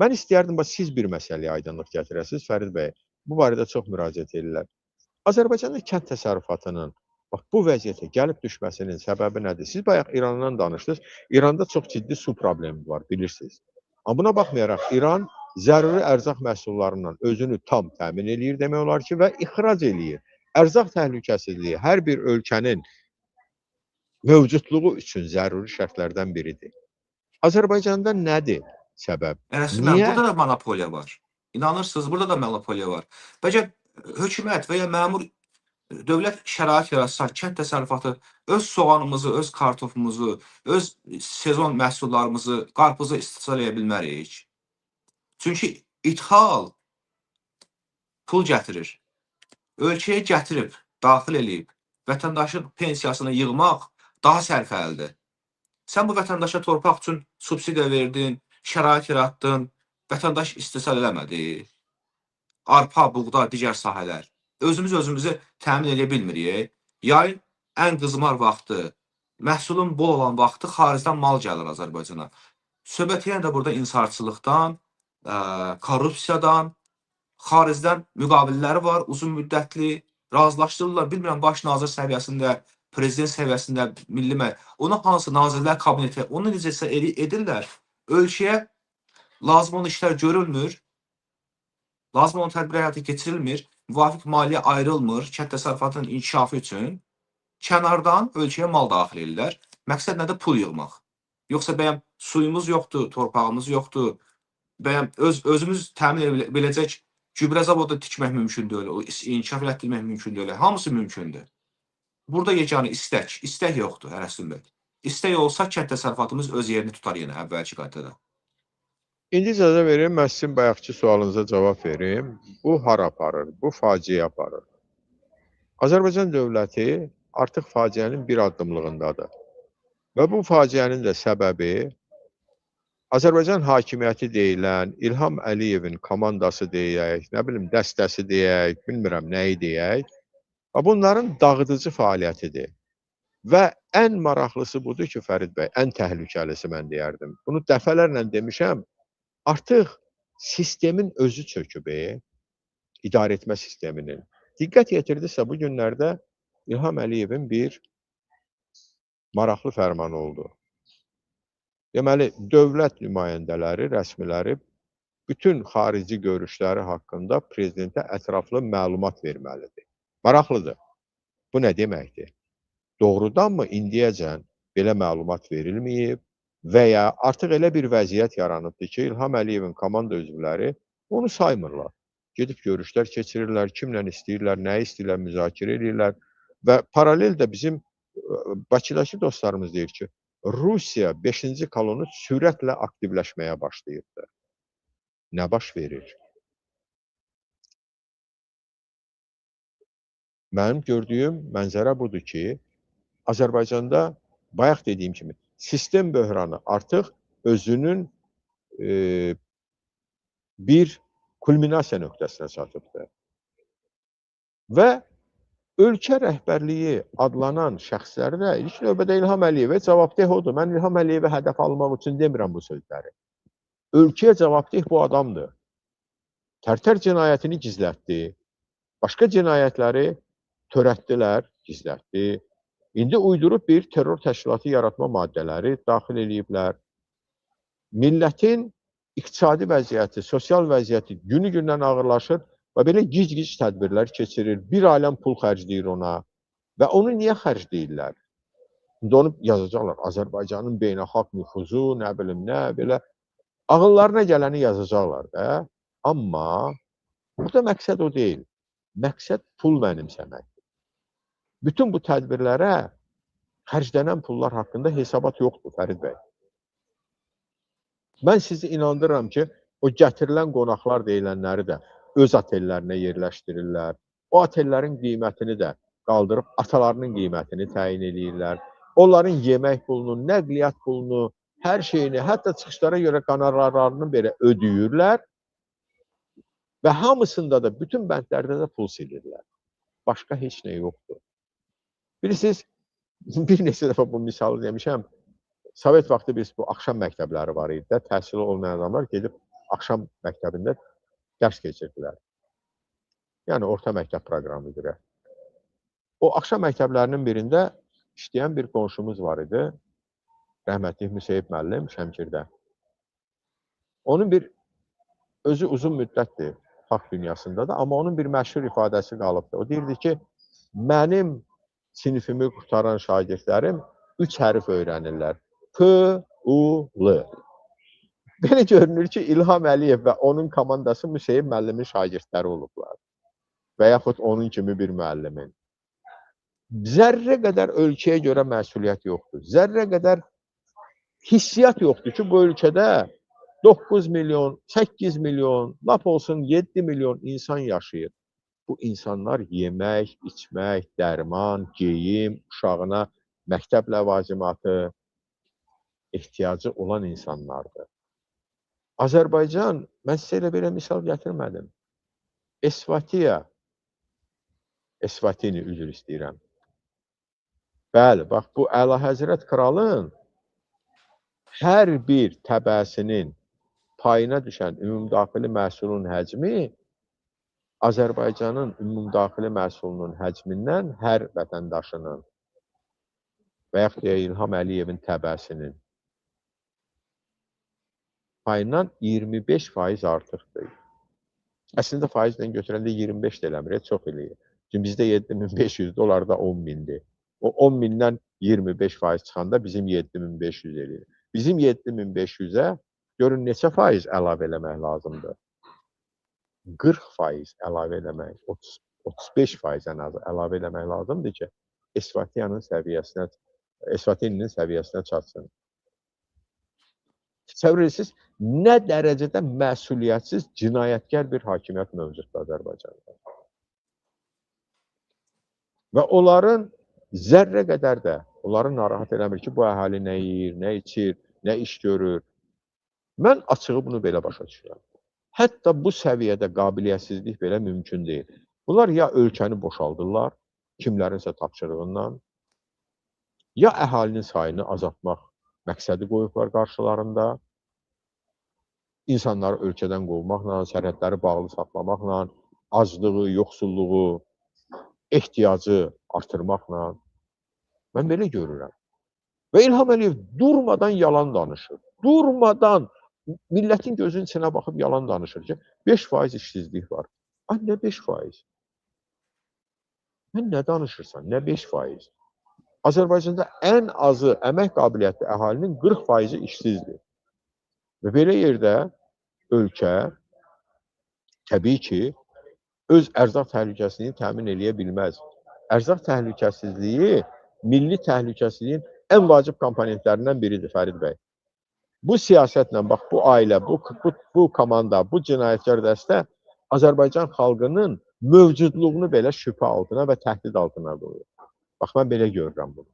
Mən istəyərdim, bax, siz bir məsələyə aydınlıq gətirəsiniz, Fərid bəy. Bu barədə çox müraciət edirlər. Azərbaycanda kənd təsərrüfatının bax, bu vəziyyətə gəlib düşməsinin səbəbi nədir? Siz bayaq İrandan danışdınız. İranda çox ciddi su problemi var, bilirsiniz. Amma buna baxmayaraq, İran zəruri ərzaq məhsullarından özünü tam təmin eləyir demək olar ki, və ixrac eləyir. Ərzaq təhlükəsizliyi hər bir ölkənin mövcudluğu üçün zəruri şərtlərdən biridir. Azərbaycanda nədir səbəb? Rəsmən, burada da monopoliya var. İnanırsınız, burada da monopoliya var. Bəlkə hökumət və ya məmur dövlət şərait yaratsa, kənd təsərrüfatı öz soğanımızı, öz kartofumuzu, öz sezon məhsullarımızı, qarpızı istehsal edə bilmərik. Çünki ithal pul gətirir. Ölkəyə gətirib, daxil eləyib, vətəndaşın pensiyasını yığmaq daha sərfəlidir. Sən bu vətəndaşa torpaq üçün subsidiya verdin, şərait yaratdın, vətəndaş istehsal eləmədi. Arpa, buğda, digər sahələr. Özümüz özümüzü təmin edə bilmirik. Yayın ən qızmar vaxtı, məhsulun bol olan vaxtı xaricdən mal gəlir Azərbaycana. Söhbət yenə də burada inhisarçılıqdan, korrupsiyadan, xaricdən müqavilələri var, uzun müddətli, razılaşdırırlar. Bilmirəm, baş nazir səviyyəsində, prezident səviyyəsində, milli onu hansı nazirlər kabineti, onu necəsə edirlər. Ölkəyə lazım olan işlər görülmür, lazım olan tədbirlər həyata keçirilmir, müvafiq maliyyə ayrılmır kənd təsərrüfatının inkişafı üçün. Kənardan ölkəyə mal daxil edirlər. Məqsəd nədir? Pul yığmaq. Yoxsa bəyəm suyumuz yoxdur, torpağımız yoxdur, bəyəm özümüz təmin edə biləcək gübrə zavodu tikmək mümkün deyil, o inkişaf elətdirmək mümkün deyil. Hamısı mümkündür. Burada yeganə istək, istək yoxdur, Ərəstun bəy. İstək olsa kənd təsərrüfatımız öz yerini tutar yenə əvvəlki qaydada. İndi icazə verin, mən sizin bayaqki sualınıza cavab verim. Bu hara aparır? Bu faciə aparır. Azərbaycan dövləti artıq faciənin bir addımlığındadır. Və bu faciənin də səbəbi Azərbaycan hakimiyyəti deyilən, İlham Əliyevin komandası deyək, nə bilim, dəstəsi deyək, bilmirəm nəyi deyək, və bunların dağıdıcı fəaliyyətidir. Və ən maraqlısı budur ki, Fərid bəy, ən təhlükəlisi mən deyərdim. Bunu dəfələrlə demişəm, artıq sistemin özü çöküb, idarə etmə sisteminin. Diqqət yetirdisə, bu günlərdə İlham Əliyevin bir maraqlı fərmanı oldu. Deməli, dövlət nümayəndələri, rəsmiləri bütün xarici görüşləri haqqında prezidentə ətraflı məlumat verməlidir. Maraqlıdır. Bu nə deməkdir? Doğrudanmı indiyəcən belə məlumat verilməyib və ya artıq elə bir vəziyyət yaranıbdır ki, İlham Əliyevin komanda üzvləri onu saymırlar. Gedib görüşlər keçirirlər, kimlə istəyirlər, nəyi istəyirlər, müzakirə edirlər və paralel də bizim Bakıdakı dostlarımız deyir ki, Rusiya 5-ci kolonu sürətlə aktivləşməyə başlayıbdır. Nə baş verir? Mənim gördüyüm mənzərə budur ki, Azərbaycanda bayaq dediyim kimi sistem böhranı artıq özünün bir kulminasiya nöqtəsinə çatıbdır. Və ölkə rəhbərliyi adlanan şəxsləri də ilk növbədə İlham Əliyevə cavabdeh odur. Mən İlham Əliyevə hədəf almaq üçün demirəm bu sözləri. Ölkəyə cavabdeh bu adamdır. Tərtər cinayətini gizlətdi. Başqa cinayətləri törətdilər, gizlətdi. İndi uydurub bir terror təşkilatı yaratma maddələri daxil eləyiblər. Millətin iqtisadi vəziyyəti, sosial vəziyyəti günü-gündən ağırlaşır və belə gic-gic tədbirlər keçirir. Bir aləm pul xərcləyir ona. Və onu niyə xərcləyirlər? İndi onu yazacaqlar. Azərbaycanın beynəlxalq nüfuzu, nə bilim nə, belə ağıllarına gələni yazacaqlar da. Amma burada məqsəd o deyil. Məqsəd pul mənimsəməkdir. Bütün bu tədbirlərə xərclənən pullar haqqında hesabat yoxdur, Fərid bəy. Mən sizi inandırıram ki, o gətirilən qonaqlar deyilənləri də öz otellərinə yerləşdirirlər. O otellərin qiymətini də qaldırıb atalarının qiymətini təyin eləyirlər. Onların yemək pulunu, nəqliyyat pulunu, hər şeyini, hətta çıxışlara görə qonorarlarını belə ödəyirlər və hamısında da, bütün bəndlərdə də pul silirlər. Başqa heç nə yoxdur. Bilirsiniz, bir neçə dəfə bu misalı demişəm. Sovet vaxtı biz bu axşam məktəbləri var idi də, təhsili olmayan adamlar gedib axşam məktəbində dərs keçirdilər. Yəni orta məktəb proqramı üzrə. O axşam məktəblərinin birində işləyən bir qonşumuz var idi. Rəhmətli Müseyib müəllim Şəmkirdə. Onun bir özü uzun müddətdir xalq dünyasında da, amma onun bir məşhur ifadəsi qalıbdır. O deyirdi ki, mənim sinifimi qurtaran şagirdlərim 3 hərf öyrənirlər. P, U, L. Belə görünür ki, İlham Əliyev və onun komandası Müseyib müəllimin şagirdləri olublar. Və yaxud onun kimi bir müəllimin. Zərrə qədər ölkəyə görə məsuliyyət yoxdur. Zərrə qədər hissiyat yoxdur ki, bu ölkədə 9 milyon, 8 milyon, lap olsun 7 milyon insan yaşayır. Bu insanlar yemək, içmək, dərman, geyim, uşağına məktəb ləvazimatı ehtiyacı olan insanlardır. Azərbaycan, mən sizə elə belə misal gətirmədim. Esvatini üzr istəyirəm. Bəli, bax bu Əlahəzrət kralın hər bir təbəəsinin payına düşən ümumdaxili məhsulun həcmi Azərbaycanın ümumdaxili məhsulunun həcmindən hər vətəndaşının və yaxud da İlham Əliyevin təbəəsinin payından 25% artıqdır. Əslində faizlə götürəndə 25 də eləmir, çox eləyir. Çünki bizdə 7500 dolar da 10 mindir. O 10 mindən 25% çıxanda bizim 7500 eləyir. Bizim 7500-ə görün neçə faiz əlavə eləmək lazımdır? 40% əlavə eləmək, 35% ən azı əlavə eləmək lazımdır ki, Esvatinin səviyyəsinə çatsın. Təsəvvür edirsiniz, nə dərəcədə məsuliyyətsiz, cinayətkar bir hakimiyyət mövcuddur Azərbaycanda. Və onların zərrə qədər də, onları narahat eləmir ki, bu əhali nə yeyir, nə içir, nə iş görür. Mən açığı bunu belə başa düşürəm. Hətta bu səviyyədə qabiliyyətsizlik belə mümkün deyil. Bunlar ya ölkəni boşaldırlar, kimlərinsə tapşırığından, ya əhalinin sayını azaltmaq məqsədi qoyublar qarşılarında, insanları ölkədən qovmaqla, sərhədləri bağlı saxlamaqla, aclığı, yoxsulluğu, ehtiyacı artırmaqla. Mən belə görürəm. Və İlham Əliyev durmadan yalan danışır. Durmadan millətin gözünün içinə baxıb yalan danışır ki, 5% işsizlik var. Ay, nə 5%? Mən nə danışırsan? Nə 5%? Azərbaycanda ən azı əmək qabiliyyətli əhalinin 40% işsizdir. Və belə yerdə ölkə təbii ki, öz ərzaq təhlükəsizliyini təmin eləyə bilməz. Ərzaq təhlükəsizliyi milli təhlükəsizliyin ən vacib komponentlərindən biridir, Fərid bəy. Bu siyasətlə, bax, bu ailə, bu komanda, bu cinayətkar dəstə Azərbaycan xalqının mövcudluğunu belə şübhə altına və təhdid altına qoyur. Bax, mən belə görürəm bunu.